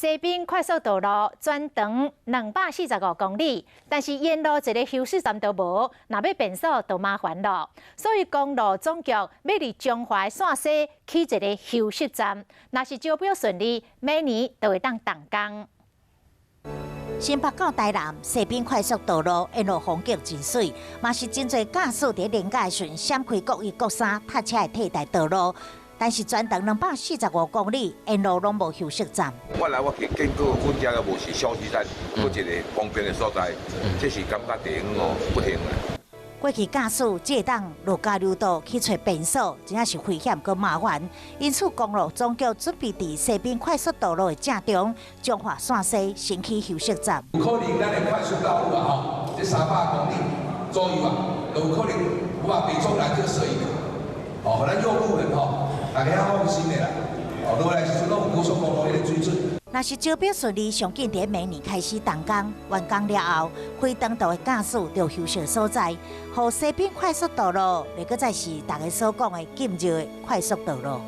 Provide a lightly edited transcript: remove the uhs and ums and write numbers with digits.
西濱快速道路全長245公里，但是沿路一个休息站都無，若欲便所就麻煩囉。所以公路總局欲佇彰化線西起一个休息站，若是招標順利，明年就會當動工。新北到台南西濱快速道路沿路風景真媠，嘛是真濟駕駛佇連假時閃開國一、國三塞車的替代道路。但是全長245公里，沿路攏無休息站。原來我去經過阮遮個無是休息站，閣一个方便的所在，這是感覺地方哦不行啦。過去駕駛只會當落交流道去揣便所，真正是危險閣麻煩。因此，公路總局準備佇西濱快速道路的正中，彰化線西新起休息站。有可能咱的快速道路啊，吼，這300公里左右啊，都有可能有啊，地中來去設一個，哦，予咱用路人吼，大家較放心的啦。哦，落來時陣攏有高速公路彼个水準。若是招標順利，上緊佇明年開始動工，完工了後，非長途的駕駛著休息所在，予西濱快速道路袂閣再是大家所講的禁熱的快速道路。